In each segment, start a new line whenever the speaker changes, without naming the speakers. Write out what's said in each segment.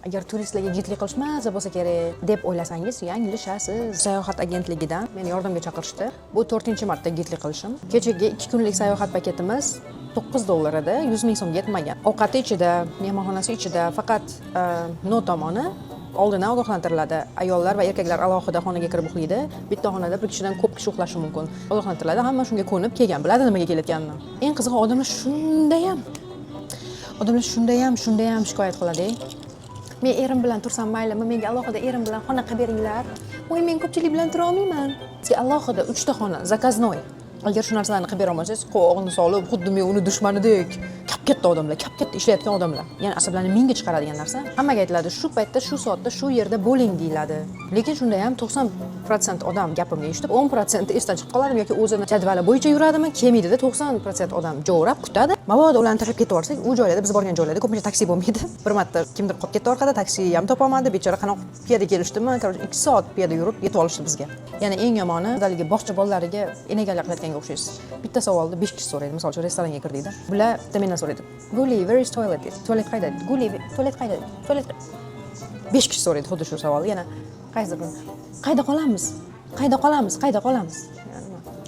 Agar turistlarga gidlik qilish maza bo'lsa kerak deb o'ylasangiz, yanglishasiz. Sayohat agentligidan meni yordamga chaqirishdi. Bu to'rtinchi marta gidlik qilishim. Kechagi 2 kunlik sayohat paketimiz 9 dollar edi, 100 000 so'mga yetmagan. Ovqati ichida, mehmonxonasi ichida. Faqat no tomoni, oldindan ogohlantiriladi: ayollar va erkaklar alohida xonaga kirib uxlaydi, bitta xonada bir kishidan ko'p kishi uxlashi mumkin. Ogohlantiriladi, hamma shunga ko'nib kelgan, biladi nimaga kelayotganini. Eng qizig'i, odamlar shundayam shikoyat qiladi: "Men erim bilan tursam maylimi? Menga alohida erim bilan xona qilib beringlar. Voy, men ko'pchilik bilan tura olmayman." Sizga alohida uchta xona заказной. Agar shu narsalarni qilib bera olmasangiz, qovog'ini solib, xuddi men uni dushmanidek. Kap katta odamlar, kap katta ishlayotgan odamlar. Ya'ni asablarni mingga chiqaradigan narsa. Hammaga aytiladi, shu paytda, shu soatda, shu yerda bo'ling deyiladi, lekin shunda ham 90% odam gapimni eshitib, 10%i esdan chiqib qoladimi yoki o'zini jadvali bo'yicha yuradimi, kelmaydida. 90% odam jo'rab kutadi. Mabodo ularni tashlab ketib yuborsak, u joylarda, biz borgan joylarda ko'pincha taksi bo'lmaydi. Bir marta kimdir qolib ketdi orqada, taksi ham topolmadi bechora. Qanaqa piyoda kelishdimi, короче, 2 soat piyoda yurib yetib olishdi bizga. Yana eng yomoni, haligi bog'cha bolalariga enagalik qilayotganga o'xshaysiz. Bitta savolni besh kishi so'raydi. Misol uchun, restoranga kirdikda, bular bitta mendan so'raydi: "Guli, where is toilet?" deydi. "Tualet qayda?" deydi. "Guli, tualet qayda?" deydi. "Tualet." Besh kishi so'raydi xuddi shu savolni. Yana qaysidir kun: "Qayda qolamiz? Qayda qolamiz? Qayda qolamiz?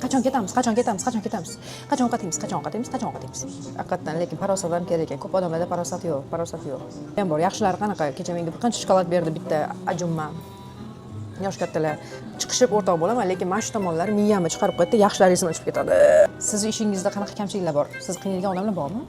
Qachon ketamiz? Qachon ketamiz? Qachon ketamiz? Qachon ovqat yeymiz? Qachon ovqat yeymiz? Qachon ovqat yeymiz?" Haqiqatdan, lekin farosat ham kerak ekan. Ko'p odamlarda farosat yo'q, farosat yo'q ham bor. Yaxshilari qanaqa? Kecha menga bir qancha shokolad berdi bitta ajumma, yoshi kattalar. Chiqishib o'rtoq bo'laman, lekin mana shu tomonlari miyamni chiqarib qo'yadida, yaxshilari esimdan chiqib ketadi. Sizni ishingizda qanaqa kamchiliklar bor? Siz qiynalgan odamlar bormi?